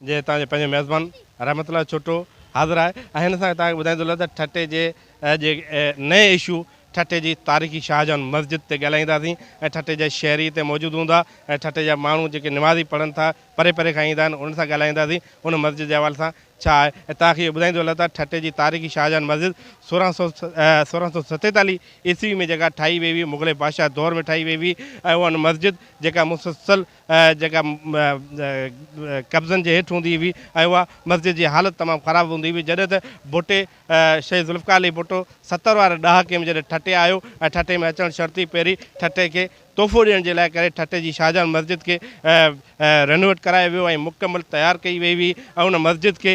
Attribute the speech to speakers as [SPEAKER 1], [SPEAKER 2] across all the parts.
[SPEAKER 1] جي توهان جو پنهنجو ميزبان رحمت الله ڇوٽو حاضر آهي ۽ هن سان توهان کي ٻڌائيندو هلان ته ٺٽي جي جي نئين اشو ٺٽي جي تاريخي شاهجهان مسجد تي ڳالهائينداسين ۽ ٺٽي جا شهري هتي موجود هوندا ۽ ٺٽي جا ماڻهو جيڪي نمازي پڙهن ٿا پري پري کان ايندا آهن انهن سان ڳالهائينداسين ان مسجد جي حوالي سان ڇا آهي ۽ توهان کي اهو ٻڌائيندو هلان ته ٺٽي جي تاريخي شاهجهان مسجد 1647 عيسوي ۾ جيڪا ٺاهي وئي هئي مغليه بادشاهه دور ۾ ٺاهي وئي هئي ۽ اها مسجد جيڪا مسلسل جيڪا قبضن جي هيٺ هوندي هئي ۽ اها مسجد جي حالت تمام خراب هوندي هئي جڏهن ته ڀٽي شهيد ذوالفقار علي ڀٽو 70 واري ڏهاڪي ۾ جڏهن ٺٽي آيو ۽ ٺٽي ۾ اچڻ شرط ئي پهرين ٺٽي کي تحفو ڏيڻ جي لاء ڪري ٺٽي جي شاهجهان مسجد کي رينوويٽ ڪرايو ويو ۽ مڪمل تيار ڪئي وئي هئي ۽ ان مسجد کي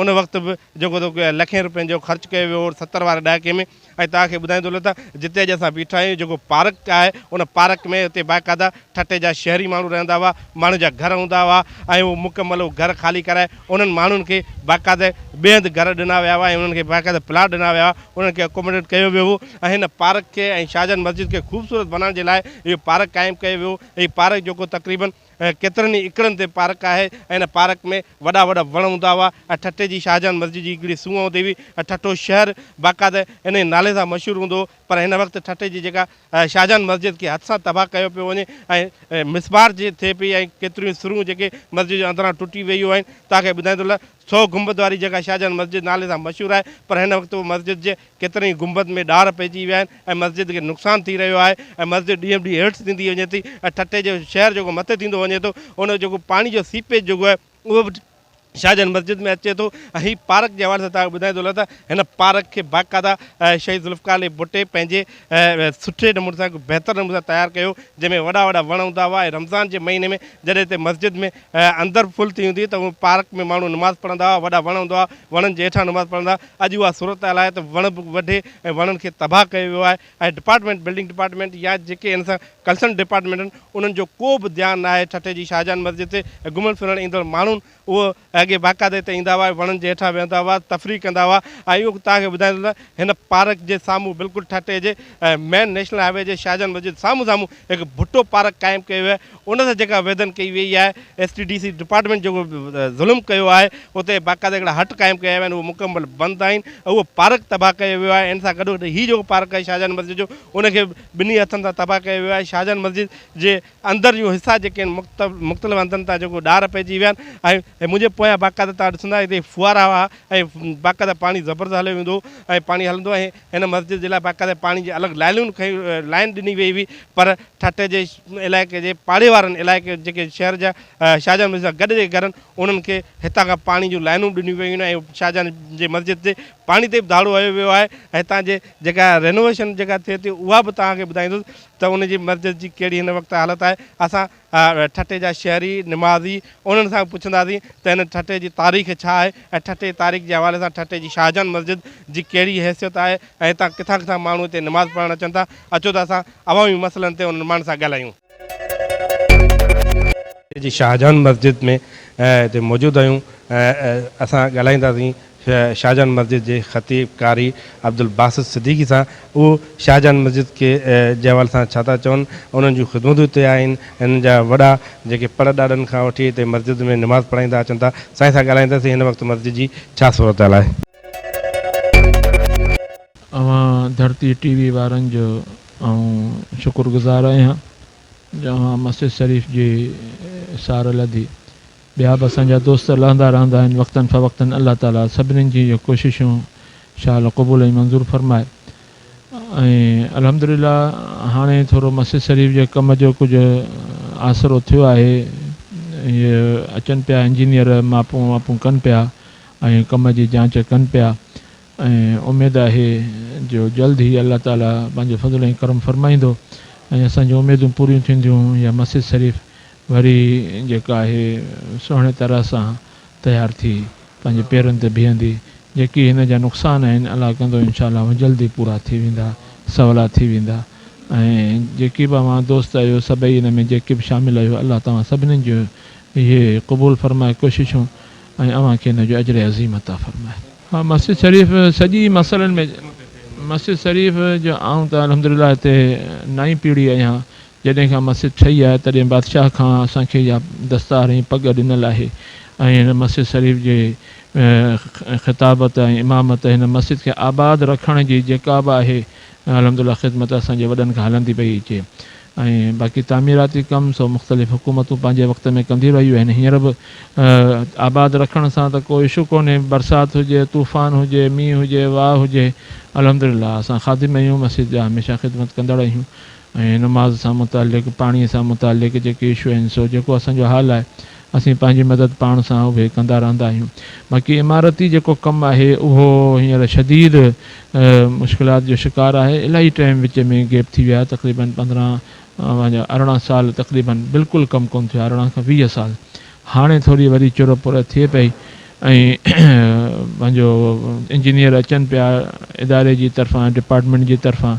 [SPEAKER 1] ان وقت به جيڪو ته لکين روپين جو خرچ ڪيو ويو هو 70 واري ڏهاڪي ۾ ۽ توهان کي ٻڌائيندو هلان ته جتي اڄ اسان بيٺا آهيون جيڪو پارڪ آهي ان پارڪ ۾ اتي باقاعده ٺٽي جا شهري ماڻهو رهندا هئا ماڻهن جا گهر هوندا هئا ۽ اهو مڪمل اهو گهر خالي ڪرائي انهن ماڻهن کي باقاعده ٻئي هنڌ گهر ڏنا ويا هئا ۽ انهن کي باقاعده پلاٽ ڏنا ويا هئا انهن کي اڪوموڊيٽ ڪيو ويو هو ۽ هن پارڪ کي ۽ شاهجهان مسجد کي خوبصورت بنائڻ جي لاء اهو پارڪ قائم ڪيو ويو هي پارڪ جيڪو تقريبن ڪيترن ئي ايڪڙن تي پارڪ آهي ۽ ان پارڪ ۾ وڏا وڏا وڻ هوندا هئا ۽ ٺٽي جي شاهجهان مسجد جي هڪڙي سونهن هوندي هئي ۽ ٺٽو شهر باقاعده انهي نالي سان مشهور هوندو هو پر هن وقت ٺٽي جي جيڪا شاهجهان مسجد کي هٿ سان تباهه ڪيو پيو وڃي ۽ مسمار جي ٿئي پئي ۽ ڪيتريون سرون جيڪي مسجد جي اندران ٽٽي ويون آهن توهان کي ٻڌائيندو هلان سو گنبد واري جيڪا شاهجهان مسجد نالي سان مشهور آهي پر هن وقت اهو مسجد جي ڪيترن ئي گنبد ۾ ڏار پئجي ويا آهن ۽ مسجد کي نقصان ٿي رهيو آهي ۽ مسجد ڏينهن به ڏينهن هيٺ ٿيندي وڃي ٿي ۽ ٺٽي جو شهر جيڪو مٿي ٿيندو وڃي ٿو ان جو جيڪو پاڻي جو سيپيج جيڪو آهي اهو به شاهجهان مسجد ۾ اچي ٿو ۽ هي پارڪ جي حوالي سان توهان کي ٻڌائيندو هلان ته هن پارڪ کي باقاعده شهيد ذوالفقار علي ڀٽي پنهنجي سٺي نموني سان بهتر نموني سان تيار ڪيو جنهن ۾ وڏا وڏا وڻ هوندا هئا ۽ رمضان جي مهيني ۾ جڏهن هتي مسجد ۾ اندر فل ٿي هوندي ته پارڪ ۾ ماڻهو نماز پڙهندا هئا، وڏا وڻ هوندا هئا، وڻن جي هيٺان نماز پڙهندا هئا، اڄ اها صورتحال آهي ته وڻ به وڍي ۽ وڻن کي تباهه ڪيو ويو آهي ۽ ڊپارٽمينٽ بلڊنگ ڊپارٽمينٽ يا جيڪي ان سان ڪنسرن ڊپارٽمينٽ آهن انهن جو ڪو به ڌيان نه آهي ٺٽي جي شاهجهان مسجد تي ۽ گهمڻ ڦرڻ ايندڙ ماڻهن اهو اڳي باقاعده هتي ايندا هئا، وڻن جي هيٺان ويهندا هئا، تفريح ڪندا هئا ۽ اهو توهان کي ٻڌايان ٿو ته هن پارڪ جي سامهون بلڪل ٺٽي جي مين نيشنل هاء وي جي شاهجهان مسجد سامهون سامهون هڪ ڀٽو پارڪ قائم ڪيو ويو آهي ان سان جيڪا ويڌن ڪئي ويئي آهي S T D C department جيڪو ظلم ڪيو آهي اتي باقاعده هڪڙا هٽ قائم ڪيا ويا آهن اهي مڪمل بند آهن اهو پارڪ تباهه ڪيو ويو آهي ان سان گڏو گڏ هي جيڪو پارڪ آهي شاهجهان مسجد جو ان کي ٻنهي هٿن سان تباهه ڪيو ويو آهي شاهجهان مسجد جي اندر جون حصا جيڪي آهن مختلف هنڌن تان جيڪو ڏار پئجي ويا آهن ۽ منهنجي پويان باقاعده توهان ڏسندا هتي ڦوهارا هئا ۽ باقاعده پاڻي زبردست هليو ويندو هو ۽ پاڻي هلندو ۽ هن مسجد جي لاء باقاعده پاڻي جي الڳ لائنون لائن ڏني وئي هئي پر ٺٽي جي علائقي جي پاڙي وارن علائقي جيڪي شهر جا شاهجهان مسجد سان گڏ جيڪي گهر آهن انهن کي هتان کان پاڻي جون لائنون ڏنيون ويون آهن ۽ شاهجهان جي مسجد تي پاڻي تي به ڌاڙو هنيو ويو آهي ۽ هتان جي جيڪا رينوويشن جيڪا ٿئي ٿي اها به توهان کي ٻڌائيندس ته ان جي مسجد جي ڪهڙي هن وقت حالت آهي. اسان ٺٽي جا شهري، نمازي انهن سان به پڇنداسين ته هن ٺٽي جي تاريخ ڇا آهي ۽ ٺٽي جي تاريخ جي حوالي سان ٺٽي جي شاهجهان مسجد جي ڪهڙي حيثيت آهي ۽ هتان ڪٿان ڪٿان ماڻهو هتي نماز پڙهڻ اچن ٿا. اچو ته اسان عوامي مسئلن تي انهن ماڻهن سان ڳالهايون. ٺٽي جي شاهجهان مسجد ۾ هتي موجود آهيون ۽ اسان ڳالهائينداسين شاهجهان مسجد جي خطيب قاري عبدالباسط صديقي سان اهو شاهجهان مسجد کي جي حوالي سان ڇا ٿا چون انهن جون خدمتون هتي آهن هنن جا وڏا جيڪي پڙ ڏاڏن کان وٺي هتي مسجد ۾ نماز پڙهائيندا اچن ٿا سائين سان ڳالهائينداسين هن وقت مسجد جي ڇا صورتحال آهي.
[SPEAKER 2] اوهان ڌرتي ٽي وي وارن جو آئون شڪر گذار آهيان جو اوهان مسجد شريف جي سار لڌي. ٻيا به اسان جا دوست لهندا رهندا آهن وقتن فوقتن الله تعالي سڀنين جون اهي ڪوششون شال قبول ۽ منظور فرمائي ۽ الحمدلله هاڻي ٿورو مسجد شريف جي ڪم جو ڪجهه آسرو ٿيو آهي اهي اچن پيا انجنيئر ماپون واپون ڪن پيا ۽ ڪم جي جانچ ڪن پيا ۽ اميد آهي جو جلد ئي الله تعالي پنهنجو فضل ۽ ڪرم فرمائيندو ۽ اسان جون اميدون پوريون ٿينديون يا مسجد شريف وري جيڪا آهي سهڻي طرح سان تيار ٿي پنهنجي پيرن تي بيهندي جيڪي هن جا نقصان آهن الله ڪندو انشاء الله اهي جلد ئي پورا ٿي ويندا سولا ٿي ويندا ۽ جيڪي به اوهان دوست آهيو سڀئي ان ۾ جيڪي به شامل آهيو الله توهان سڀني جون اهي قبول فرمائي ڪوششون ۽ اوهان کي ان جو اجر عظيم عطا فرمائي. ها مسجد شريف سڄي مسئلن ۾ مسجد شريف جو آئون ته الحمدلله هتي نائين پيڙهي آهيان جڏهن کان مسجد ٺهي آهي تڏهن بادشاهه کان اسان کي اها دستار ۽ پڳ ڏنل آهي. ۽ هن مسجد شريف جي خطابت ۽ امامت هن مسجد کي آباد رکڻ جي جيڪا به آهي الحمدلله خدمت اسان جي وڏن کان هلندي پئي اچي ۽ باقي تعميراتي ڪم سو مختلف حڪومتون پنهنجي وقت ۾ ڪنديون رهيون آهن هينئر به آباد رکڻ سان ته ڪو اشو ڪونهي برسات هجي طوفان هجي مينهن هجي واء هجي الحمدلله اسان خادم آهيون مسجد جا هميشه خدمت ڪندڙ آهيون ۽ نماز سان متعلق پاڻي سان متعلق جيڪي اشو آهن سو جيڪو اسان جو حال آهي اسين پنهنجي مدد پاڻ سان اهي ڪندا رهندا آهيون. باقي عمارتي جيڪو ڪم آهي اهو هينئر شديد مشڪلات جو شڪار آهي. الاهي ٽائيم وچ ۾ گيپ ٿي ويا تقريبن 15 پنهنجا 18 سال تقريبن بلڪل ڪم ڪونه ٿيو آهي 18 کان 20 سال هاڻي ٿوري وري چر پر ٿئي پئي ۽ پنهنجو انجنيئر اچن پيا اداري جي طرفان ڊپارٽمينٽ جي طرفان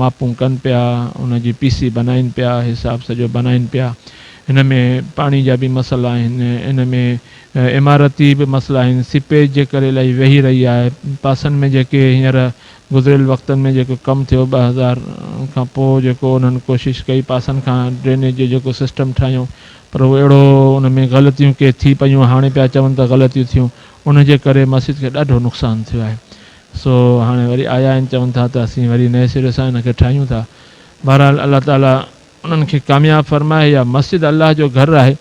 [SPEAKER 2] ماپون ڪن پيا، ان جي پي سي بنائين پيا، حساب سڄو بنائين پيا. هن ۾ پاڻي جا به مسئلا آهن، ان ۾ عمارتي به مسئلا آهن، سيپيج جي ڪري الاهي ويهي رهي آهي، پاسن ۾ جيڪي هينئر گذريل وقتن ۾ جيڪو ڪم ٿيو 2000 کان پوء جيڪو انهن ڪوشش ڪئي پاسن کان ڊرينيج جو جيڪو سسٽم ٺاهيون پر هو اهڙو ان ۾ غلطيون ڪي ٿي پيون هاڻي پيا چون ته غلطيون ٿيون ان جي ڪري مسجد کي ڏاڍو نقصان ٿيو آهي. سو هاڻي وري آيا آهن چون ٿا ته اسين وري نئين سري سان ان کي ٺاهيون ٿا. بهرحال الله تعالي انهن کي ڪامياب فرمائي. اها مسجد الله جو گهر آهي.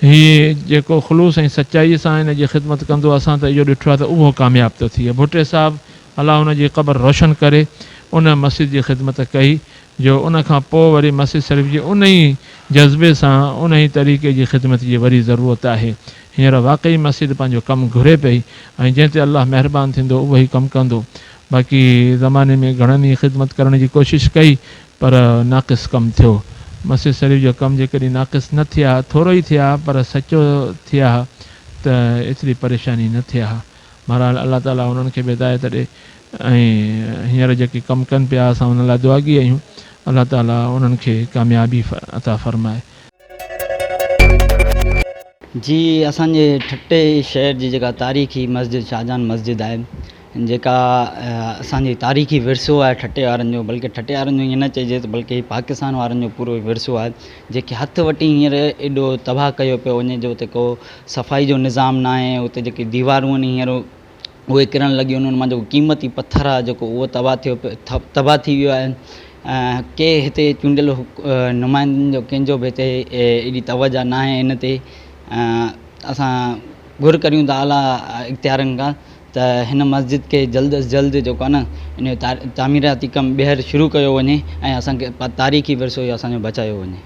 [SPEAKER 2] هي جيڪو خلوص ۽ سچائي سان ان جي خدمت ڪندو اسان ته اهو ڏٺو آهي ته اهو ڪامياب ٿو ٿئي. ڀٽي صاحب الله ان جي قبر روشن ڪري ان مسجد جي خدمت ڪئي جو ان کان پوء وري مسجد شريف جي ان ئي جذبي سان ان ئي طريقي جي خدمت جي وري ضرورت آهي. هينئر واقعي مسجد پنهنجو ڪم گهري پئي ۽ جنهن تي الله مهربان ٿيندو اهو ئي ڪم ڪندو. باقي زماني ۾ گهڻن ئي خدمت ڪرڻ جي ڪوشش ڪئي پر ناقص ڪم ٿيو. مسجد شريف جو ڪم جيڪڏهن ناقص نه ٿئي ها، ٿورو ئي ٿئي ها پر سچو ٿئي ها ته ايتري پريشاني نه ٿئي ها. بهرحال الله تعاليٰ انهن کي به هدايت ڏي ۽ هينئر جيڪي ڪم ڪن پيا اسان انهن لاء دعاگي آهيون. الله تعاليٰ انهن کي ڪاميابي عطا فرمائي.
[SPEAKER 3] جي اسان جي ٺٽي شهر جي جيڪا تاريخي مسجد شاهجهان مسجد آهي جيڪا اسان جي تاريخي ورثو آهي ٺٽي وارن جو بلڪه ٺٽي وارن جو ائين نه چئجي ته بلڪه پاڪستان وارن جو پورو ورثو آهي جيڪي هٿ وٺي هينئر ايڏو تباهه ڪيو پيو وڃي جو اتي ڪو صفائي جو نظام ناهي اتي جيڪي ديوارون آهن هينئر اهي ڪرڻ لڳيون آهن ان مان جيڪو قيمتي پٿر آهي جيڪو اهو تباهه ٿيو پيو تباهه ٿي ويو آهي ۽ ڪي هتي چونڊيل نمائندن جو ڪنهن جو به هتي ايڏي توجه نه آهي ان تي اسان گهر ڪريون ٿا اعليٰ اختيارن کان ته هن مسجد کي جلد از جلد جيڪو آهي نه ان جو تعميراتي ڪم ٻيهر شروع ڪيو وڃي ۽ اسان کي تاريخي ورثو اهو اسان جو بچايو وڃي.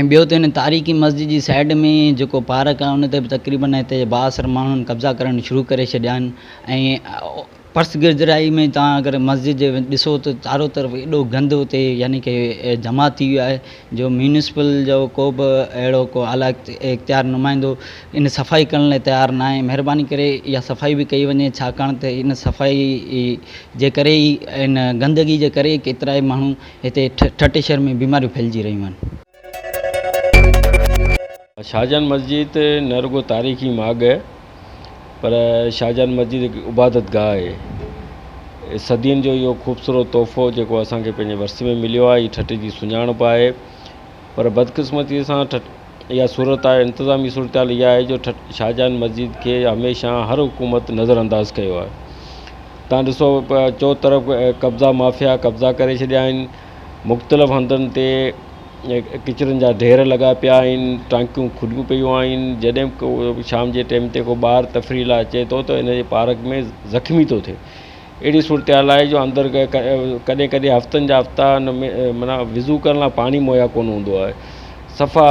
[SPEAKER 3] ۽ ٻيو ته هن تاريخي مسجد جي سائيڊ ۾ جيڪو پارڪ آهي ان تي به تقريبن هتي جي بااثر ماڻهن قبضا ڪرڻ شروع ڪري ڇڏيا آهن ۽ پسگردائي ۾ توهان اگر مسجد جي ڏسو ته چارو طرف ايڏو گند اتي يعني ڪي جمع ٿي ويو آهي جو ميونسپل جو ڪو به اهڙو ڪو اعليٰ اختيار نمائندو ان صفائي ڪرڻ لاء تيار ناهي مهرباني ڪري اها صفائي به ڪئي وڃي ڇاڪاڻ ته ان صفائي جي ڪري ئي ان گندگي جي ڪري ئي ڪيترائي ماڻهو هتي ٺٽي شهر ۾ بيماريون ڦهلجي رهيون آهن.
[SPEAKER 4] شاهجهان مسجد نه رڳو تاريخي ماڳ پر شاهجهان مسجد هڪ عبادت گاهه آهي. صدين جو اهو خوبصورت تحفو جيڪو اسان کي پنهنجي ورثي ۾ مليو آهي هي ٺٽي جي سڃاڻپ آهي پر بدقسمتي سان اها صورت آهي انتظامي صورتحال اها آهي جو شاهجهان مسجد کي هميشه هر حڪومت نظر انداز ڪيو آهي. تان ڏسو چو طرف قبضا مافيا قبضا ڪري ڇڏيا آهن مختلف هنڌن تي ڪچرن جا ڍير لڳا پيا آهن ٽانڪيون کليون پيون آهن جڏهن به ڪو شام جي ٽيم تي ڪو ٻار تفريح لاء اچي ٿو ته ان جي پارڪ ۾ زخمي ٿو ٿئي اهڙي صورتحال آهي جو اندر ڪڏهن ڪڏهن هفتن جا هفتا ان ۾ معنيٰ وضو ڪرڻ لاء پاڻي مهيا ڪونه هوندو آهي صفا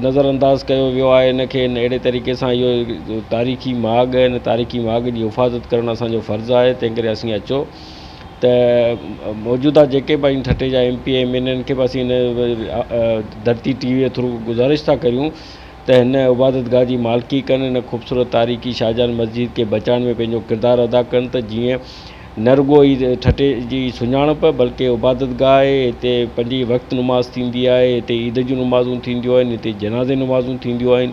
[SPEAKER 4] نظر انداز ڪيو ويو آهي ان کي اهڙي طريقي سان اهو تاريخي ماڳ آهي ان تاريخي ماڳ جي حفاظت ڪرڻ اسان جو فرض آهي تنهن ڪري اسين اچو ته موجوده جيڪي به آهن ٺٽي جا ايم پي ايم اين انهن کي به اسين هن ڌرتي ٽي وي ٿرو گذارش ٿا ڪريون ته هن عبادت گاهه جي مالڪي ڪن هن خوبصورت تاريخي شاهجهان مسجد کي بچائڻ ۾ پنهنجو ڪردار ادا ڪن ته جيئن نه رڳو هي ٺٽي جي سڃاڻپ بلڪه عبادت گاهه آهي، هتي پنج ئي وقت نماز ٿيندي آهي، هتي عيد جون نمازون ٿينديون آهن، هتي جنازي نمازون ٿينديون آهن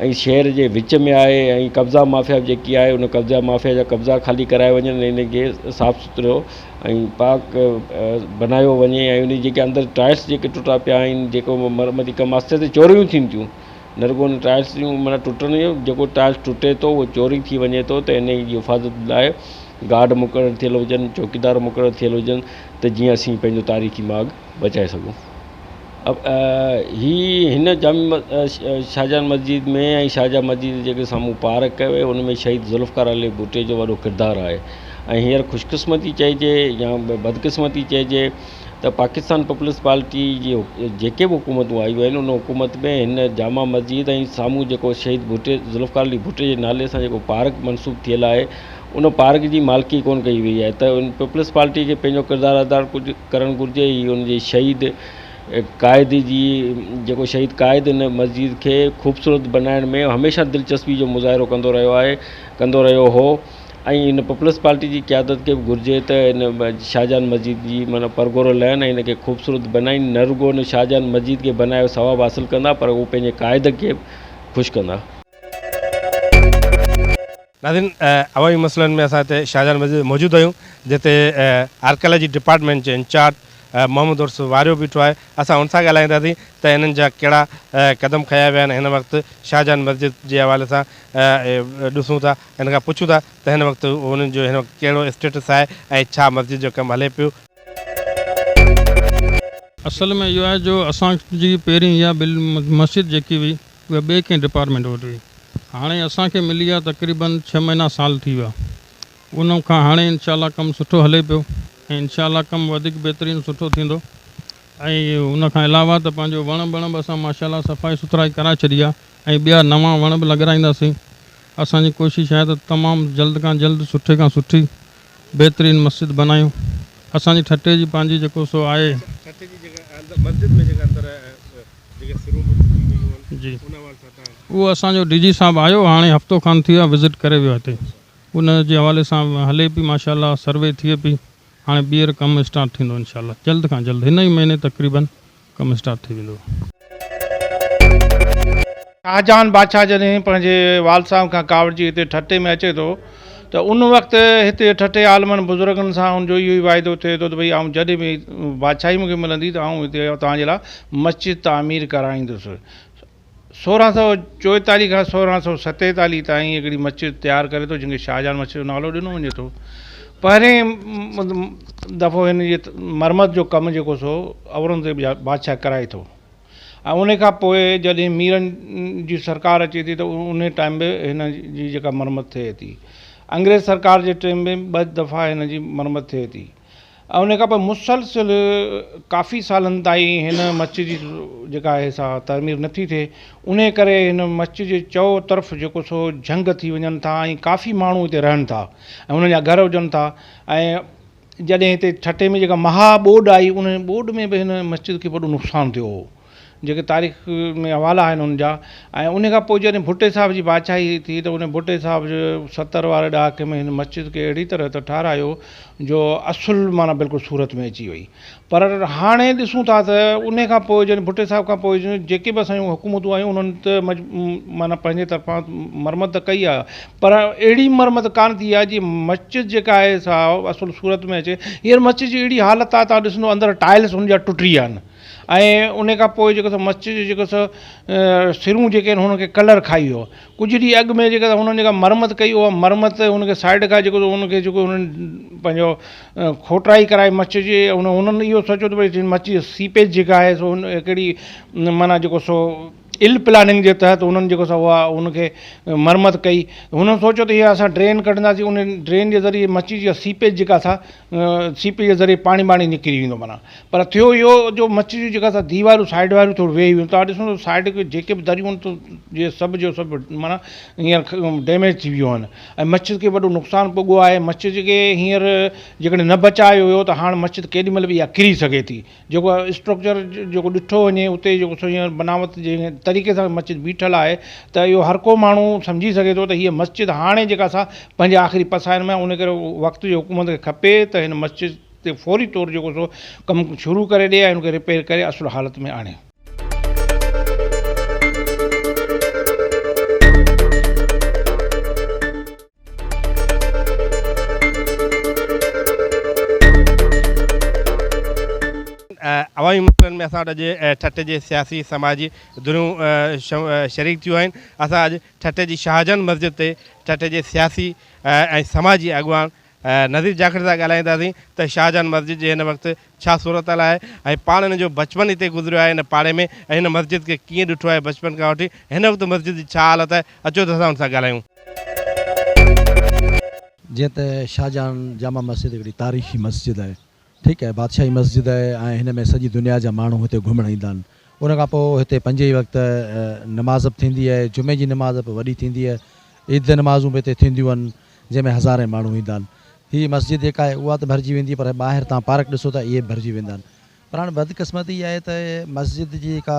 [SPEAKER 4] ۽ شهر جي وچ ۾ آهي ۽ قبضا مافيا به جيڪي آهي ان قبضا مافيا جا قبضا خالي ڪرايا وڃن ۽ ان کي صاف سٿرو ۽ پاڪ بنايو وڃي ۽ ان جيڪي اندر ٽائلس جيڪي ٽٽا پيا آهن جيڪو مرمتي ڪم آهستي آهستي چوريون ٿين ٿيون. نه رڳو ان ٽائلس جون معنيٰ ٽٽڻ جو جيڪو ٽائلس ٽٽي ٿو اهو چوري ٿي وڃي ٿو ته ان جي حفاظت لاء گارڊ مقرر ٿيل هجن چوڪيدار مقرر ٿيل هجن ته جيئن اسين پنهنجو تاريخي ماڳ بچائي سگهون. هي هن جامع شاهجهان مسجد ۾ ۽ شاهجهان مسجد جي جيڪي سامهون پارڪ آهي ان ۾ شهيد ذوالفقار علي ڀٽي جو وڏو ڪردار آهي ۽ هينئر خوش قسمتي چئجي يا بدقسمتي چئجي ته پاڪستان پيپلز پارٽي جي جيڪي به حڪومتون آيون آهن ان حڪومت ۾ هن جامع مسجد ۽ سامهون جيڪو شهيد ڀٽي ذوالفقار علي ڀٽي جي نالي سان جيڪو پارڪ منسوب ٿيل آهي ان پارڪ جي مالڪي ڪونه ڪئي وئي آهي ته ان پيپلز پارٽي کي پنهنجو ڪردار ادا ڪجهه ڪرڻ گهرجي هي ان جي شهيد قائد جي جيڪو شهيد قائد ان مسجد کي خوبصورت بنائڻ ۾ هميشه دلچسپي جو مظاهرو ڪندو رهيو آهي ڪندو رهيو هو ۽ ان پيپلز پارٽي جي قيادت کي به گهرجي ته ان شاهجهان مسجد جي معنيٰ پرگهور لهن ۽ ان کي خوبصورت بنائين نه رڳو ان شاهجهان مسجد کي بنائي ثواب حاصل ڪندا پر هو پنهنجي قائد کي به خوش ڪندا.
[SPEAKER 1] ناظرين عوامي مسئلن ۾ اسان هتي شاهجهان مسجد ۾ موجود آهيون جتي آرڪيالاجي ڊپارٽمينٽ جي انچارج محمد عرس واريو بيٺو آهي اسان ان سان ڳالهائينداسين ته انهن جا ڪهڙا قدم کنيا ويا آهن هن وقت شاهجهان مسجد جي حوالي سان ڏسون ٿا هن کان پڇون ٿا ته هن وقت انهن جو هن وقت ڪهڙو اسٽيٽس آهي ۽ ڇا مسجد جو ڪم هلي پيو.
[SPEAKER 5] اصل ۾ اهو آهي جو اسان جي پهرين اها بل مسجد جيڪي هئي اها ٻئي ڪنهن ڊپارٽمينٽ وٽ هئي هاڻي اسان کي ملي آهي تقريبن ڇهه مهينا سال ٿي ويا ان کان هاڻي انشاء الله ڪم سٺو هلي پيو ۽ انشاء الله ڪم وڌيڪ بهترين سٺو ٿيندو ۽ ان کان علاوه ته پنهنجو وڻ بڻ به اسان ماشاء الله صفائي سٿرائي ڪرائي ڇڏي آهي ۽ ٻيا نوان وڻ به لڳرائينداسين اسان جي ڪوشش آهي ته تمام جلد کان جلد سٺي کان سٺي بهترين مسجد بنايون اسان جي ٺٽي جي پنهنجي جيڪو سو آهي.
[SPEAKER 1] ٺٽي جي جيڪا اندر مسجد ۾ جيڪا اندر جيڪي سرون به ٽٽي ويون آهن
[SPEAKER 5] جي
[SPEAKER 1] ان حوالي سان تهان.
[SPEAKER 5] اهو اسان جو ڊي جي صاحب آيو هاڻي هفتو کن ٿي ويو آهي وزٽ ڪري ويو آهي هتي ان جي حوالي سان هلي پئي ماشاء الله سروي ٿئي پئي هاڻي ٻيهر ڪم اسٽارٽ ٿيندو انشاء الله جلد کان جلد هن ئي مهيني تقريبن ڪم اسٽارٽ ٿي ويندو.
[SPEAKER 6] شاهجهان بادشاهه جڏهن پنهنجي والد صاحب کان ڪاوڙجي هتي ٺٽي ۾ اچي ٿو ته ان وقت هتي ٺٽي عالمن بزرگن سان ان جو اهو ئي واعدو ٿئي ٿو ته ڀئي آئون جڏهن به بادشاهي مون کي ملندي ته آئون هتي توهان جي لاء مسجد تعمير ڪرائيندس. 1644 کان 1647 تائين هڪڙي مسجد تيار ڪري ٿو جنهن کي شاهجهان مسجد جو نالو ڏنو وڃي ٿو. پهرين دفعو هن جي مرمت جو ڪم جيڪو سو اورنگزيب بادشاهه ڪرائي ٿو ۽ ان کان پوء جڏهن ميرن جي سرڪار اچي ٿي ته ان ٽائيم به هن جي جيڪا مرمت ٿئي ٿي. انگريز سرڪار جي ٽائيم ۾ ٻه دفعا هن جي مرمت ٿئي ٿي. ۽ ان کان پوء مسلسل ڪافي سالن تائين هن مسجد جي جيڪا آهي سا تعمير نٿي ٿئي انهي ڪري هن مسجد جي چئو طرف جيڪو سو جهنگ ٿي وڃن ٿا ۽ ڪافي ماڻهو هتي رهن ٿا ۽ انهن جا گهر هجن ٿا ۽ جڏهن هتي ٺٽي ۾ جيڪا مها ٻوڏ آئي ان ٻوڏ ۾ به هن مسجد کي وڏو نقصان ٿيو هو جيڪي تاريخ ۾ حوالا آهن ان جا ۽ ان کان پوء جڏهن ڀٽي صاحب جي بادشاهي ٿي ته ان ڀٽي صاحب جي 70 واري ڏهاڪي ۾ هن مسجد کي اهڙي طرح ته ٺهرايو جو اصل معنيٰ بلڪل صورت ۾ اچي وئي پر هاڻي ڏسون ٿا ته ان کان پوء جڏهن ڀٽي صاحب کان پوء جيڪي به اسان جون حڪومتون آيون انهن ته معنيٰ پنهنجي طرفان مرمت ته ڪئي آهي پر اهڙي مرمت ڪانه ٿي آهي جي مسجد جيڪا آهي سا اصل صورت ۾ اچي هينئر مسجد جي اهڙي حالت آهي توهان ڏسندو اندر ٽائلس ان جا ٽٽي ويا آهن ۽ ان کان پوء جيڪو سو مسجد جو جيڪو سو سرون جيڪي آهن هن کي ڪلر کائي ويو ڪجهه ڏينهن اڳ ۾ جيڪا هنن جيڪا مرمت ڪئي اها مرمت هن کي سائيڊ کان جيڪو هن کي جيڪو هنن پنهنجو کوٽرائي ڪرائي مسجد جي هن هنن اهو سوچيو ته ڀئي مسجد جي سيپيج جيڪا آهي سو هن هڪڙي معنيٰ جيڪو سو ال پلاننگ جي تحت هنن جيڪو سو اها هن کي مرمت ڪئي هنن سوچيو ته هي اسان ڊرين ڪڍنداسين ان ڊرين جي ذريعي مسجد جي سيپيج جيڪا سا سيپيج جي ذريعي پاڻي ٻاڻي نڪري ويندو معنيٰ پر ٿيو اهو جو مسجد جون جيڪا سا ديوارون سائيڊ واريون ٿورو ويهي ويون توهان ڏسو ته سائيڊ کي جيڪي به دريون آهن ته جي سڀ جو سڀ معنيٰ هينئر ڊيميج ٿي ويون آهن ۽ مسجد کي وڏو نقصان پڳو آهي مسجد کي هينئر جيڪڏهن نه بچايو ويو ته هاڻ مسجد ڪيڏي مهل به اها ڪري سگهي ٿي جيڪو اسٽرڪچر جيڪو ڏٺو وڃي اتي جيڪو سو هينئر بناوت جنهن طريقي سان مسجد بيٺل آهي ته اهو هر ڪو ماڻهو سمجهي سگهي ٿو ته هيء مسجد هاڻي جيڪا سا پنهنجي آخري پسائن ۾ ان ڪري وقت جي حڪومت کي کپي ته هن مسجد تي فوري طور جيڪو سو ڪم شروع ڪري ڏي ۽ ان کي رپيئر ڪري اصل حالت ۾ آڻي.
[SPEAKER 1] عوامي مسئلن تصويرن ۾ اسان وٽ اڄ ٺٽي جي سياسي سماجي ڌريون شريڪ ٿيون آهن. اسان اڄ ٺٽي جي شاهجهان مسجد تي ٺٽي جي سياسي ۽ سماجي اڳواڻ نذير جاکڙ سان ڳالهائينداسين ته شاهجهان مسجد جي هن وقت ڇا صورتحال آهي ۽ پاڻ هن جو بچپن هتي گذريو آهي هن پاڙي ۾ ۽ هن مسجد کي ڪيئن ڏٺو آهي بچپن کان وٺي هن وقت مسجد جي ڇا حالت آهي اچو ته اسان هن سان ڳالهايون.
[SPEAKER 7] جيئن ته شاهجهان جامع مسجد هڪڙي تاريخي مسجد آهي ٺيڪ آهي بادشاهي مسجد آهي ۽ هن ۾ سڄي دنيا جا ماڻهو هتي گهمڻ ايندا آهن ان کان پوء هتي پنج ئي وقت نماز به ٿيندي آهي جمعي جي نماز به وڏي ٿيندي آهي عيد جي نمازون به هتي ٿينديون آهن جنهن ۾ هزارين ماڻهو ايندا آهن هي مسجد جيڪا آهي اها ته ڀرجي ويندي پر ٻاهر تان پارڪ ڏسو ته اهي به ڀرجي ويندا آهن پر هاڻي بدقسمتي اها آهي ته مسجد جي جيڪا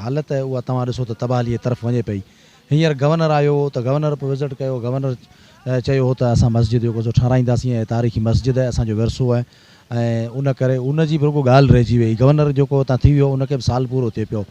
[SPEAKER 7] حالت آهي اها توهان ڏسو ته تباهليء طرف وڃي پئي. هينئر گورنر آيو هو ته گورنر به وزٽ ڪيو، گورنر چيو هو ته اسان مسجد جيڪو سو ٺهرائينداسين ۽ تاريخي مسجد آهي اسان جو ورثو آهي ۽ ان ڪري ان جي به رڳو ڳالهه رهجي وئي. گورنر جيڪو اتان ٿي ويو ان کي به سال پورو ٿئي پيو.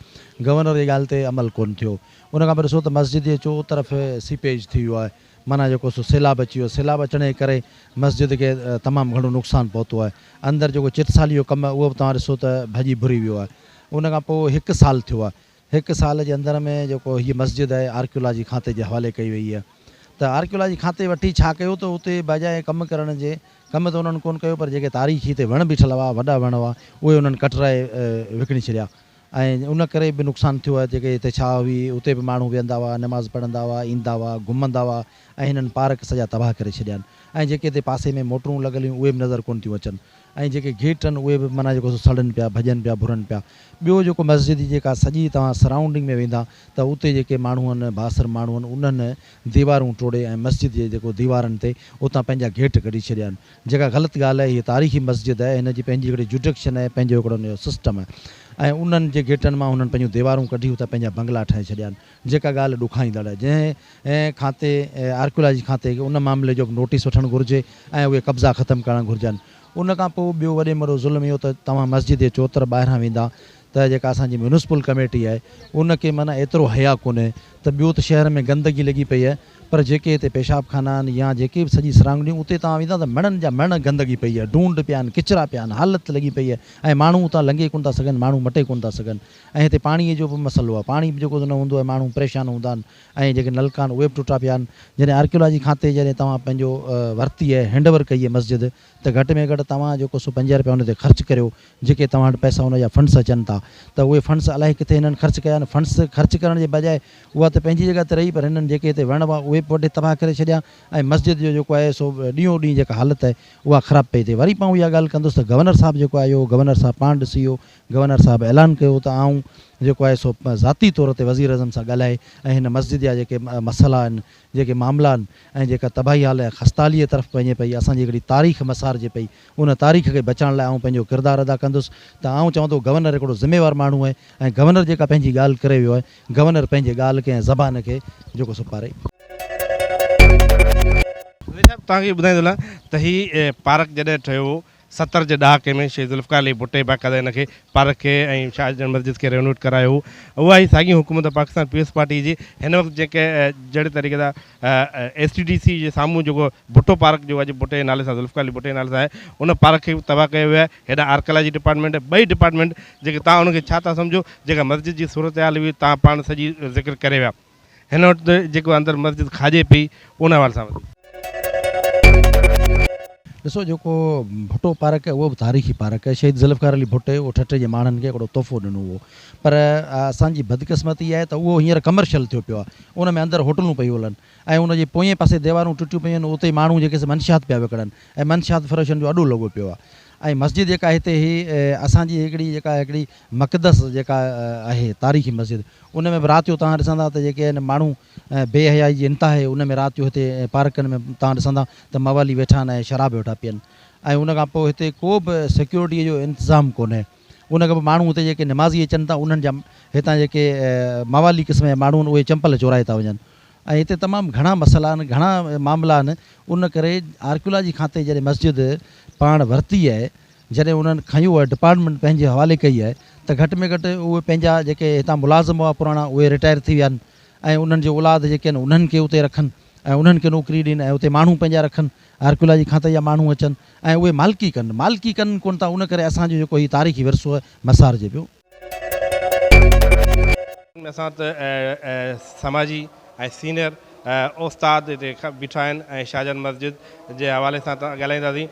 [SPEAKER 7] گورنر جي ڳالهه تي عمل ڪونه ٿيو. ان کان پوء ڏسو ته مسجد جي چؤطرف سيپيج ٿي ويو آهي. معنيٰ جيڪو سو سيلاب اچي ويو، سيلاب اچڻ جي ڪري مسجد کي تمام گهڻو نقصان پهتو آهي. اندر جيڪو چٽسالي جو ڪم آهي اهو به توهان ڏسو ته ڀڄي ڀري ويو آهي. ان کان پوء هڪ سال ٿيو آهي. هڪ سال جي اندر ۾ جيڪو هيء مسجد آهي آرڪيولاجي کاتي جي حوالي ڪئي وئي آهي ته آرڪيولاجي کاتي وٺي ڇا ڪيو ته اتي بجاء ڪم ڪرڻ جي ڪم ته انهن ڪونه ڪيو پر جيڪي تاريخي هتي وڻ بيٺل هئا وڏا وڻ هئا اهي انهن ڪٽرائي وڪڻي ڇڏيا. ۽ ان ڪري به نقصان ٿيو آهي جيڪي هتي ڇا هئي اتي به ماڻهو ويهندا هئا نماز پڙهندا هئا ايندا هئا گهمندا هئا ۽ هنن پارڪ سڄا تباهه ڪري ڇڏيا آهن ۽ جيڪي هتي پاسي ۾ موٽرون لڳل هيون اهي به نظر ڪونه ٿيون اچن ۽ جيڪي گيٽ آهن اهي به معنيٰ جيڪو سو سڙن پيا ڀڄن پيا ڀرن پيا ٻيو جيڪو مسجد جي جيڪا سڄي توهان سرائونڊنگ ۾ ويندا ته اتي جيڪي ماڻهو آهن بااثر ماڻهو آهن انهن ديوارون ٽوڙي ۽ مسجد جي جيڪو ديوارن تي اتان پنهنجا گيٽ ڪڍي ڇڏيا آهن جيڪا غلط ڳالهه آهي، هيء تاريخي مسجد آهي، هن جي پنهنجي هڪڙي جوڊڪشن آهي، پنهنجو هڪڙو ان جو سسٽم آهي ۽ انهن جي گيٽن مان هنن پنهنجون ديوارون ڪڍي اتان پنهنجا بنگلا ٺاهي ڇڏيا آهن، جيڪا ڳالهه ڏکائيندڙ آهي، جنهن کاتي آرڪيولاجي کاتي کي ان معاملي جو به نوٽيس وٺڻ گهرجي ۽ اهي قبضا ختم ڪرڻ گهرجن. ان کان پوء ٻيو وڏي ۾ وڏو ظلم اهو ته توهان مسجد جي چوطرف ٻاهران ويندا ته جيڪا اسان جي ميونسپل ڪميٽي آهي ان کي معنيٰ ايترو حياء ڪونهي ته ٻيو ته شهر ۾ گندگي لڳي پئي آهي پر جيڪي هتي پيشاب خانا آهن يا جيڪي به سڄي سرائونڊنگ اتي توهان ويندا ته مڻن جا مڻ گندگي پئي آهي ڊونڊ پيا آهن ڪچرا پيا آهن حالت لڳي پئي آهي ۽ ماڻهو اتان لنگهي ڪونه ٿا سگهن ماڻهو مٽي ڪونه ٿا سگهن ۽ هتي پاڻي جو به مسئلو آهي پاڻي به جيڪو نه هوندو آهي ماڻهو پريشان هوندا آهن ۽ جيڪي نلڪا آهن اهي به ٽٽا پيا آهن جڏهن آرڪيولاجي کاتي جڏهن توهان پنهنجو ورتي آهي هينڊ اوور ڪئي آهي مسجد ته گهٽ ۾ گهٽ توهان جيڪو سو 5 رپيا ان تي خرچ ڪريو جيڪي توهان وٽ پئسا ان جا فنڊس اچن ٿا ته اهي فنڊس الائي ڪٿي هنن خرچ ڪيا آهن فنڊس خرچ ڪرڻ جي بجاء اها ته پنهنجي جڳهه تي رهي پر هنن جيڪي هتي وڻ هئا اهي به وڍي تباهه ڪري ڇڏيا ۽ مسجد جو جيڪو آهي سو ڏينهون ڏينهن جيڪا حالت آهي اها خراب پئي ٿئي وري پئون اها ڳالهه ڪندس ته گورنر صاحب جيڪو آيو گورنر صاحب پاڻ ڏسي ويو گورنر صاحب اعلان ڪيو ته آئون جيڪو آهي سو ذاتي طور تي وزيراعظم سان ڳالهائي ۽ هن مسجد جا جيڪي مسئلا آهن جيڪي معاملا آهن ۽ جيڪا تباهي حال ۽ خستاليء طرف وڃي پئي، اسان جي هڪڙي تاريخ مسارجي پئي، ان تاريخ کي بچائڻ لاء آئون پنهنجو ڪردار ادا ڪندس ته آئون چوان ٿو گورنر هڪڙو ذميوار ماڻهو آهي ۽ گورنر جيڪا پنهنجي ڳالهه ڪري ويو آهي، گورنر پنهنجي ڳالهه کي ۽ زبان کي جيڪو سو پاري.
[SPEAKER 1] وزير صاحب توهان کي ٻڌائيندو هلان ته هي پارڪ جڏهن ٺهيو هو 70 جي ڏهاڪي ۾ شهيد ذوالفقار علي ڀٽي باقاعده ان کي پارڪ کي ۽ شاهه جهان مسجد کي رينوويٽ ڪرايو هو. اها ئي ساڳي حڪومت پاڪستان پيپلز پارٽي جي هن وقت جيڪي جهڙي طريقي سان ايس ٽي ڊي سي جي سامهون جيڪو ڀٽو پارڪ جو اڄ ڀٽي جي نالي سان ذوالفقار علي ڀٽي جي نالي سان آهي ان پارڪ کي به تباهه ڪيو ويو آهي. هيڏانهن آرڪيالاجي ڊپارٽمينٽ ٻئي ڊپارٽمينٽ جيڪي توهان ان کي ڇا ٿا سمجهو جيڪا مسجد جي صورتحال هئي توهان پاڻ سڄي ذڪر ڪري ويا. هن وقت جيڪو اندر مسجد کاڄي پئي ان حوالي سان وڌيڪ.
[SPEAKER 7] ڏسو جيڪو ڀٽو پارڪ آهي اهو به تاريخي پارڪ آهي شهيد ذوالفقار علي ڀٽي اهو ٺٽي جي ماڻهن کي هڪڙو تحفو ڏنو هو پر اسان جي بدقسمتي آهي ته اهو هينئر ڪمرشل ٿيو پيو آهي ان ۾ اندر هوٽلون پيون هلن ۽ ان جي پوئين پاسي ديوارون ٽٽيون پيون آهن اتي ماڻهو جيڪي سي منشيات پيا وڪڻن ۽ منشيات فروشن جو اڏو لڳو پيو آهي ۽ مسجد جيڪا هتي هي اسان جي هڪڙي جيڪا هڪڙي مقدس جيڪا آهي تاريخي مسجد ان ۾ به رات جو توهان ڏسندا ته جيڪي آهن ماڻهو بي حيائي جي انتها آهي ان ۾ رات جو هتي پارڪن ۾ توهان ڏسندا ته موالي ويٺا آهن ۽ شراب ويٺا پيئن ۽ ان کان پوء هتي ڪو به سيڪيورٽيء جو انتظام ڪونهي ان کان پوء ماڻهو هتي جيڪي نمازي اچن ٿا انهن جا هتان جيڪي موالي قسم جا ماڻهو آهن اهي چمپل چورائي ٿا وڃن ۽ هتي تمام گهڻا مسئلا آهن گهڻا معاملا آهن ان ڪري آرڪيولاجي کاتي جڏهن مسجد پاڻ ورتي آهي جڏهن انهن کنيو ۽ ڊپارٽمينٽ پنهنجي حوالي ڪئي آهي ته گهٽ ۾ گهٽ اهي پنهنجا جيڪي هتان ملازم هئا پراڻا اهي رٽائر ٿي ويا آهن ۽ انهن جي اولاد جيڪي آهن انهن کي اتي رکن ۽ انهن کي نوڪري ڏين ۽ اتي ماڻهو پنهنجا رکن آرڪيالاجي کاتي جا ماڻهو اچن ۽ اهي مالڪي ڪن. مالڪي ڪن ڪونه ٿا ان ڪري اسان جو جيڪو هي تاريخي ورثو آهي مسارجي پيو.
[SPEAKER 1] ۾ اسان وٽ سماجي ۽ سينئر استاد هتي بيٺا آهن ۽ شاهجهان مسجد جي حوالي سان ڳالهائينداسين.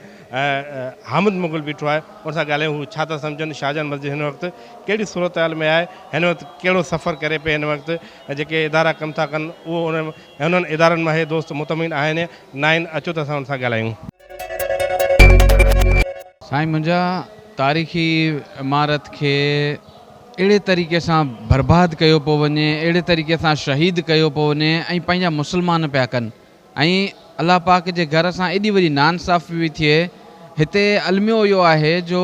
[SPEAKER 1] حامد مغل بيٺو آهي ان سان ڳالهايون هو ڇا ٿا سمجهن شاهجهان مسجد هن وقت ڪهڙي صورتحال ۾ آهي هن وقت ڪهڙو سفر ڪري پئي هن وقت جيڪي ادارا ڪم ٿا ڪن اهو انهن ادارن مان هي دوست مطمئن آهن يا ناهن اچو ته اسان ان سان ڳالهايون.
[SPEAKER 8] سائين منهنجا تاريخي عمارت کي اهڙي طريقي سان برباد ڪيو پيو وڃي اهڙي طريقي سان شهيد ڪيو پيو وڃي ۽ پنهنجا مسلمان پيا ڪن ۽ الله پاڪ جي گهر سان ايڏي وڏي ناانصافي پئي ٿئي هتي الميو اهو آهي جو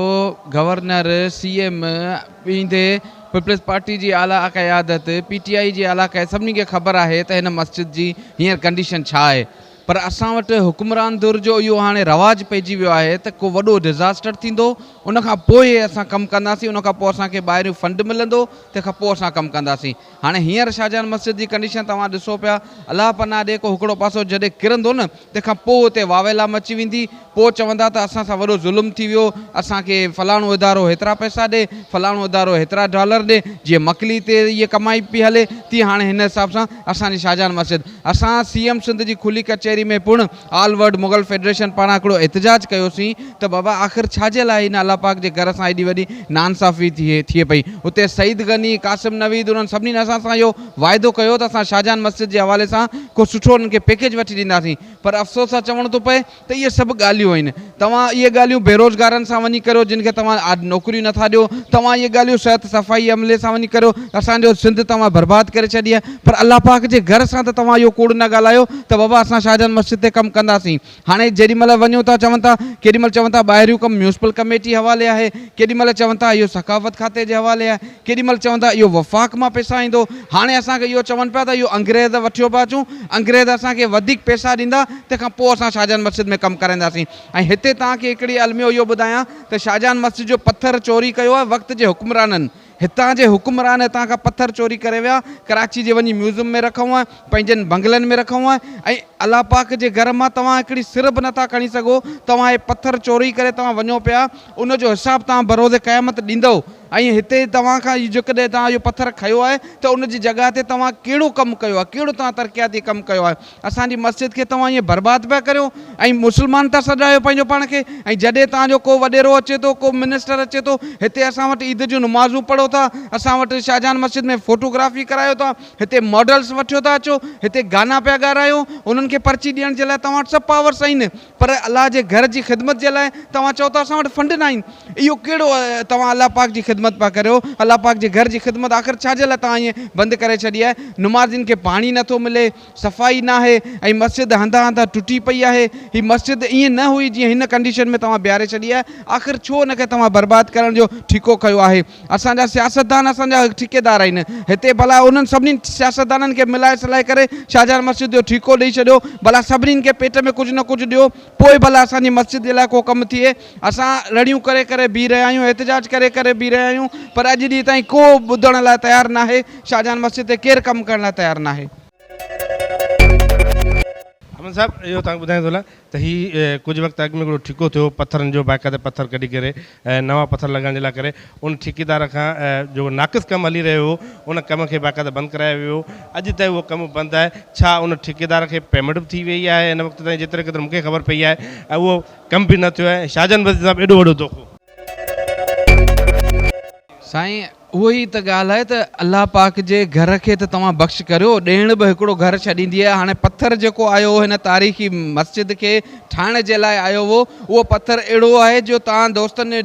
[SPEAKER 8] گورنر سي ايم ايندي پيپلز پارٽي جي اعليٰ قيادت پي ٽي آء جي اعليٰ قيادت سڀني کي خبر آهي ته هن مسجد جي هينئر ڪنڊيشن ڇا آهي پر اسان وٽ حڪمران ڌر جو اهو هاڻي رواج پئجي ويو آهي ته ڪو وڏو ڊزاسٽر ٿيندو ان کان پوء اسان ڪم ڪنداسين ان کان پوء اسان کي ٻاهريون فنڊ ملندو تنهن کان پوء اسان ڪم ڪنداسين هاڻي هينئر شاهجهان مسجد جي ڪنڊيشن توهان ڏسو پيا الله پناهه ڏي ڪو هڪڙو پاسو جڏهن ڪرندو نه تنهن کان پوء اتي واويلا مچي ويندي پوء چوندا ته اسان سان وڏو ظلم ٿي ويو اسان کي فلاڻو ادارو هيترا پئسا ڏي فلاڻو ادارو هيترا ڊالر ڏي جيئن مڪلي تي اهي ڪمائي پئي هلي تيئن هاڻي هن حساب سان اسان جي شاهجهان مسجد اسان سي ايم سنڌ جي کلي ڪچهري ۾ پڻ آل ورلڊ مغل فيڊريشن پاران هڪڙو احتجاج ڪيوسين ته بابا آخر ڇا جي لاء هن الله پاڪ جي گهر سان ايڏي وڏي ناانصافي ٿئي پئي. اتي سعيد غني، قاسم نويد انهن سڀني اسان سان اهو واعدو ڪيو ته اسان شاهجهان مسجد جي حوالي سان ڪو سٺو انهن کي پيڪيج وٺي ڏينداسين پر افسوس سان چوڻو ٿو پئي ته اهي سڀ ڳالهيون آهن. توهان اهي ڳالهيون بيروزگارن سان وڃي ڪريو جن کي توهان نوڪريون نٿا ڏيو. توهان اهي ڳالهيون صحت صفائي عملي سان وڃي ڪريو. اسان جو سنڌ توهان برباد ڪري ڇڏي آهي. پر الله پاڪ جي گهر سان ته توهان اهو ڪوڙ نه ڳالهايو ته بابا اسان شاهجهان مسجد تي ڪم ڪنداسين. هاڻي جيڏي مهل وڃون ٿا چون ٿا ڪيڏي مهل چون ٿا ٻاهريون ڪم ميونسپل ڪميٽي حوالي آهي. ڪيڏي مهل چون ٿا اهو ثقافت کاتي جي حوالي آهي. ڪيڏي مهل چون ٿا اهو وفاق مان پئسا ايندو. هاڻي اسان کي اهو چون پيا ته اهو انگريز وٺيو پيا اچون، انگريز اسان کي وڌيڪ پئسا ڏيندا، تنهن کان پوء اسان شاهجهان مسجد ۾ ڪم ڪرائينداسين. ۽ هتي توهان کي هڪڙي الميو اهو ٻڌايان ته شاهجهان مسجد جو پٿر چوري ڪيو آهي وقت جي حڪمرانن. هتان جي حڪمران هتان کان پٿر چوري ڪري ويا، ڪراچي جي وڃي ميوزم ۾ رکئون آهي، پنهنجن بنگلن ۾ رکئون آهي ۽ الله پاڪ جي گهر مان توهان هڪڙي سر به نٿا کڻي سگهو، توهان اهي پٿر چوري ڪري توهان وڃو پيا، ان جو حساب توهان بروز قيامت ڏيندؤ. ۽ هتي توهان کان جيڪڏهن توهان اهو پٿر کنيو آهي ته ان جي جڳهه تي توهان ڪهڙو ڪم ڪيو آهي، ڪهڙو توهان ترقياتي ڪم ڪيو آهي؟ اسان جي مسجد کي توهان ائين برباد پيا ڪريو ۽ مسلمان ٿا سڏرايو پنهنجو پاڻ کي ۽ جڏهن توهان جو ڪو وڏيرو اچي ٿو، ڪو منسٽر اچي ٿو، هتي اسان وٽ عيد جون نمازون پڙهو ٿا، اسان وٽ شاهجهان مسجد ۾ فوٽو گرافي ڪرايو ٿا، هتي ماڊلز وٺيو ٿا اچو، هتي گانا پيا ڳارايو، انهن کي پرچي ڏيڻ جي لاء توهان وٽ سڀ پاورس آهن. پر الله جي گهر جي خدمت جي لاء توهان چئو ٿا اسان وٽ فنڊ ناهن، اهو ڪهڙو توهان الله پاڪ جي خدمت پيا ڪريو، الله پاڪ جي گهر جي خدمت آخر ڇا جي لاء توهان ائين بند ڪري ڇڏي آهي، نمازين کي پاڻي نٿو ملي، صفائي ناهي ۽ مسجد هنڌان هنڌان ٽٽي پئي آهي، هي مسجد ائين نه هئي جيئن هن ڪنڊيشن ۾ توهان بيهاري ڇڏي آهي، آخر ڇو ان کي توهان برباد ڪرڻ جو ٺيڪو کنيو آهي. اسان جا سياستدان اسان جا ٺيڪيدار آهن هتي ڀلا انهن سڀني سياستدانن کي ملائي سلائي ڪري شاهجهان مسجد جو ٺيڪو ڏئي ڇڏيو ڀلا سڀني کي پيٽ ۾ ڪجهه نه ڪجهه ڏيو پوء ڀلا اسان جي مسجد جي لاء ڪو ڪم ٿئي اسان رڙيون ڪري ڪري بيهي رهيا آهيون احتجاج ڪري ڪري بيهي رهيا آهيون پر اڄ ڏينهن تائين ڪو ٻڌڻ لاء تيار ناهي شاهجهان مسجد تي ڪير ڪم ڪرڻ لاء تيار ناهي.
[SPEAKER 1] احمد صاحب اهو توهان کي ٻڌايان ٿو هلان ته هي ڪجهه وقت اڳ ۾ هڪڙو ٺيڪو ٿيو پٿرن جو باقاعده پٿر ڪڍي ڪري نوان پٿر لڳائڻ جي لاء ڪري ان ٺيڪيدار کان جيڪو ناقص ڪم هلي رهيو هو ان ڪم کي باقاعده بند ڪرايو ويو هو اڄ تائين اهو ڪم بند آهي ڇا ان ٺيڪيدار کي پيمينٽ به ٿي وئي آهي هن وقت تائين جيتري قدر مون کي خبر پئي آهي ۽ اهو ڪم به نه ٿيو آهي شاهجهان وزير صاحب ايڏو وڏو دوکو.
[SPEAKER 8] سائين اهو ئي ته ڳالهه آهي ته الله پاڪ جي گهر کي ته توهان بخش ڪريو، ڏيڻ به هڪڙو گهر ڇڏيندي آهي، هاڻي پٿر جيڪو آيو هو هن تاريخي مسجد کي ٺاهڻ جي لاء آيو هو، اهو پٿر اهڙو آهي جو توهان دوستن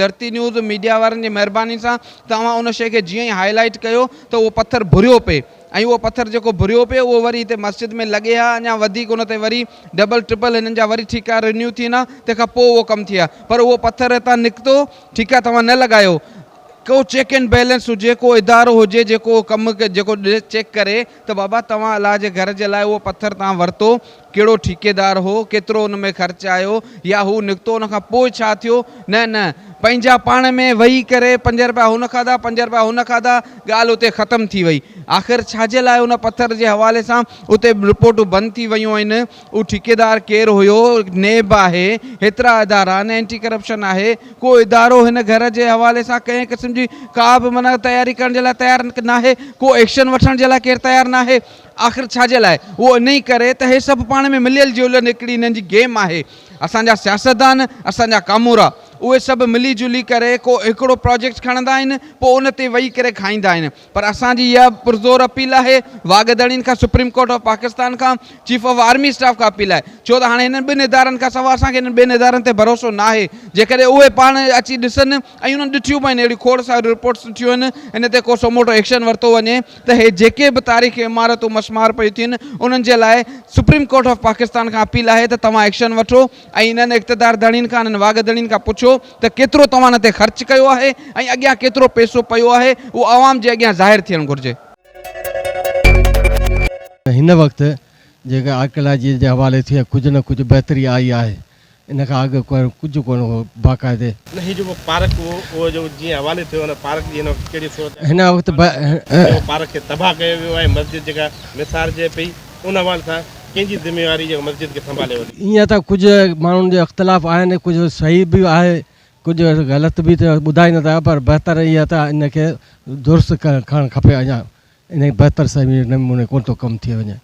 [SPEAKER 8] ڌرتي نيوز ميڊيا وارن جي مهرباني سان توهان ان شيء کي جيئن ئي هائي لائيٽ ڪيو ته اهو پٿر ڀريو پئي ۽ اهو پٿر جيڪو ڀريو پئي اهو وري هتي مسجد ۾ لڳي ها اڃا وڌيڪ ان تي وري ڊبل ٽرپل هنن جا وري ٺيڪا رينيو ٿين ها تنهن کان پوء اهو ڪم ٿئي ها پر اهو پٿر هتان نڪتو ٺيڪا توهان نه لڳايو ڪو چيڪ اينڊ بيلنس هجي ڪو ادارو هجي جيڪو ڪم جيڪو چيڪ ڪري ته بابا توهان الله جي گهر جي لاء اهو پٿر توهان ورتو ڪهڙو ٺيڪيدار هو، ڪيترو ان ۾ خرچ آيو يا هو نڪتو ان کان پوء ڇا ٿيو، نه نه پنهنجا پاڻ ۾ ويهي ڪري پنج رپيا هن کاڌا پنج رپيا هن کاڌا ڳالهه اتي ختم ٿي وئي. آخر ڇا جي لاء ان پٿر جي حوالي سان اتي رپورٽون بند ٿي ويون آهن، اهو ٺيڪيدار ڪير هيو، نيب آهي، هيترا ادارا آهن، اينٽي ڪرپشن آهي، ڪو ادارو هن گهر جي حوالي سان ڪنهن قسم جي ڪا به معنيٰ تياري ڪرڻ جي لاء تيار ناهي، ڪو ايڪشن وٺڻ جي لاء ڪير تيار ناهي. آخر ڇا جي لاء؟ اهو انهي ڪري ته هي سڀ پاڻ ۾ مليل جليل هڪڙي هنن جي گيم آهي. اسان جا سياستدان، اسان جا ڪامورا، اهي سڀ ملي جلي ڪري ڪو هڪڙو پراجيڪٽ کڻندا آهن، پوء ان تي ويهي ڪري کائيندا آهن. پر اسان جي اها پرزور اپيل آهي، واڳ ڌڻين کان، سپريم ڪورٽ آف پاڪستان کان، چيف آف آرمي اسٽاف کان اپيل آهي، ڇو ته هاڻي هنن ٻن ادارن کان سواء اسان کي هنن ٻين ادارن تي ڀروسو ناهي. جيڪڏهن اهي پاڻ اچي ڏسن ۽ انهن ڏٺيون به آهن، اهڙيون کوڙ ساريون رپورٽس ڏٺيون آهن، ان تي ڪو سوموٽو ايڪشن ورتو وڃي. ته هي جيڪي به تاريخي عمارتون مسمار پيون ٿين انهن جي لاء سپريم ڪورٽ آف پاڪستان کان اپيل آهي ته توهان ايڪشن وٺو ۽ انهن اقتدار ڌڻين کان انهن واڳ ڌڻين کان پڇو ته ڪيترو توهان ان تي خرچ ڪيو آهي ۽ اڳيان ڪيترو پئسو پيو آهي اهو عوام جي اڳيان ظاهر ٿيڻ گهرجي.
[SPEAKER 9] هن وقت جيڪا آرڪيالاجي جي حوالي ٿي ڪجهه نه ڪجهه بهتري آئي آهي ان کان اڳ ڪجهه ڪونه هو باقاعدي.
[SPEAKER 1] نه هي جيڪو پارڪ هو اهو جو جيئن حوالي ٿيو ان پارڪ جي هن وقت ڪهڙي صورت
[SPEAKER 9] هن وقت
[SPEAKER 1] جيڪو پارڪ کي تباهه ڪيو ويو آهي مسجد جيڪا ميسارجي پئي ان حوالي سان ڪنهن جي ذميواري جيڪو مسجد کي سنڀالي وڃي.
[SPEAKER 9] ائين ته ڪجهه ماڻهن جو اختلاف آهن ڪجهه صحيح به آهي ڪجهه غلط به ته ٻڌائي نه ٿا پر بهتر اهي ته ان کي درست ڪرڻ کپي اڃا ان کي بهتر صحيح نموني ڪونه ٿو ڪم ٿئي وڃي.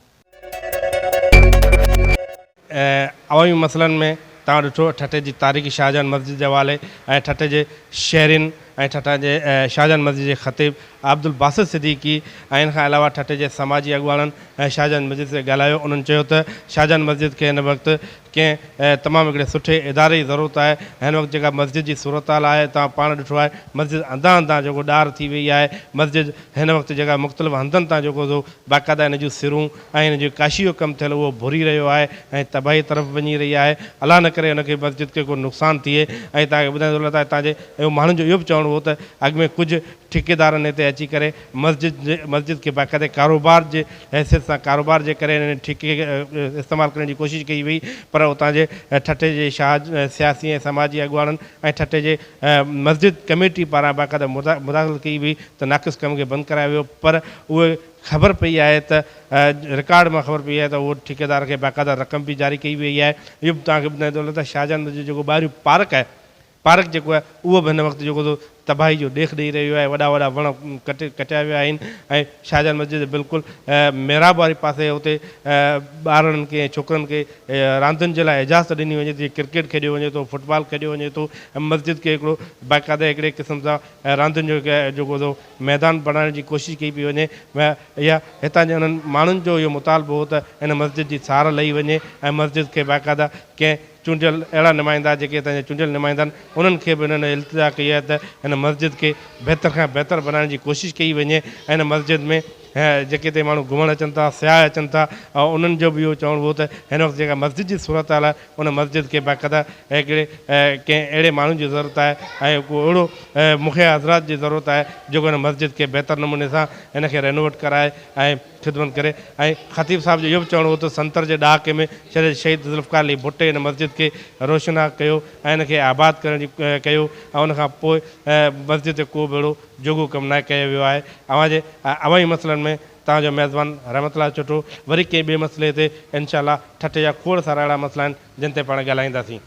[SPEAKER 1] عوامي مسئلن ۾ توهان ڏٺو ٺٽي جي تاريخي شاهجهان مسجد جي حوالي ۽ ٺٽي جي شهرين ۽ ٺٽا جي شاهجهان مسجد جي خطيب عبدالباسط صديقي ۽ ان کان علاوه ٺٽي جي سماجي اڳواڻن ۽ شاهجهان مسجد تي ڳالهايو انهن چيو ته شاهجهان مسجد کي هن وقت ڪنهن تمام هڪڙي سٺي اداري جي ضرورت آهي هن وقت جيڪا مسجد جي صورتحال آهي توهان پاڻ ڏٺو آهي مسجد هنڌان هنڌان جيڪو ڏار ٿي وئي آهي مسجد هن وقت جيڪا مختلف هنڌن تان جيڪو سو باقاعده هن جون سرون ۽ هن جو ڪاشي جو ڪم ٿيل اهو ڀري رهيو آهي ۽ تباهي طرف وڃي رهي آهي الله نه ڪري هن کي مسجد کي ڪو نقصان ٿئي ۽ توهان کي ٻڌائڻ ضرورت آهي تان جي اهو ماڻهن جو اهو به چوڻ هو ته اڳ ۾ ڪجهه ٺيڪيدارن هتي اچي ڪري مسجد جي مسجد کي باقاعده ڪاروبار جي حيثيت سان ڪاروبار جي ڪري هن ٺيڪي کي استعمال ڪرڻ جي ڪوشش ڪئي وئي پر اتان جي ٺٽي جي شاهه سياسي ۽ سماجي اڳواڻن ۽ ٺٽي جي مسجد ڪميٽي پاران باقاعده مداخلت ڪئي وئي ته ناقص ڪم کي بند ڪرايو ويو پر اهي خبر پئي آهي ته رڪارڊ مان خبر پئي آهي ته اهو ٺيڪيدار کي باقاعده رقم به جاري ڪئي وئي آهي. اهو به توهان کي ٻڌائيندو هلان ته شاهجهان مسجد جيڪو ٻاهريون پارڪ آهي پارڪ جيڪو آهي اهو به هن وقت جيڪو سو تباهي جو ڏيک ڏئي رهيو آهي وڏا وڏا وڻ ڪٽي ڪٽيا ويا آهن ۽ شاهجهان مسجد جي بلڪل محراب واري پاسي اتي ٻارڙن کي ۽ ڇوڪرن کي راندين جي لاء اجازت ڏني وڃي ٿي ڪرڪيٽ کيڏيو وڃي ٿو فٽبال کيڏيو وڃي ٿو ۽ مسجد کي هڪڙو باقاعده هڪڙي قسم سان راندين جو جيڪو سو ميدان بڻائڻ جي ڪوشش ڪئي پئي وڃي. اها هتان جي انهن ماڻهن جو اهو مطالبو هو ته هن مسجد جي سار لهي وڃي ۽ مسجد کي باقاعده ڪنهن چونڊيل اهڙا نمائندا جيڪي هتان جا چونڊيل نمائندا آهن انهن کي به انهن التجا ڪئي آهي ته هن مسجد کي بهتر کان بهتر بڻائڻ جي ڪوشش ڪئي وڃي ۽ هن مسجد ۾ جيڪي هتي ماڻهو گهمڻ اچن ٿا سياح اچن ٿا انهن جو به اهو چوڻ هو ته هن وقت جيڪا مسجد جي صورتحال آهي ان مسجد کي باقاعده هڪڙي ڪنهن اهڙي ماڻهو جي ضرورت آهي ۽ ڪو اهڙو مکيه حضرات جي ضرورت آهي جيڪو هن مسجد کي بهتر نموني سان هن کي رينوويٽ ڪرائي ۽ خدمت ڪري ۽ خطيب صاحب جو اهو به چوڻ هو ته سنتر جي ڏهاڪي ۾ شهيد ذوالفقار علي ڀٽي هن مسجد کي روشنا ڪيو ۽ هن کي آباد ڪرڻ جي ڪيو ۽ ان کان پوء مسجد تي ڪو به اهڙو جوڳو ڪم ناهي ڪيو ويو آهي اوهان جي عوامي مسئلن ۾ توهان جو ميزبان رحمت الله چٺو وري ڪنهن ٻئي مسئلي تي انشاء الله ٺٽي جا کوڙ سارا اهڙا مسئلا آهن جن تي پاڻ ڳالهائينداسين.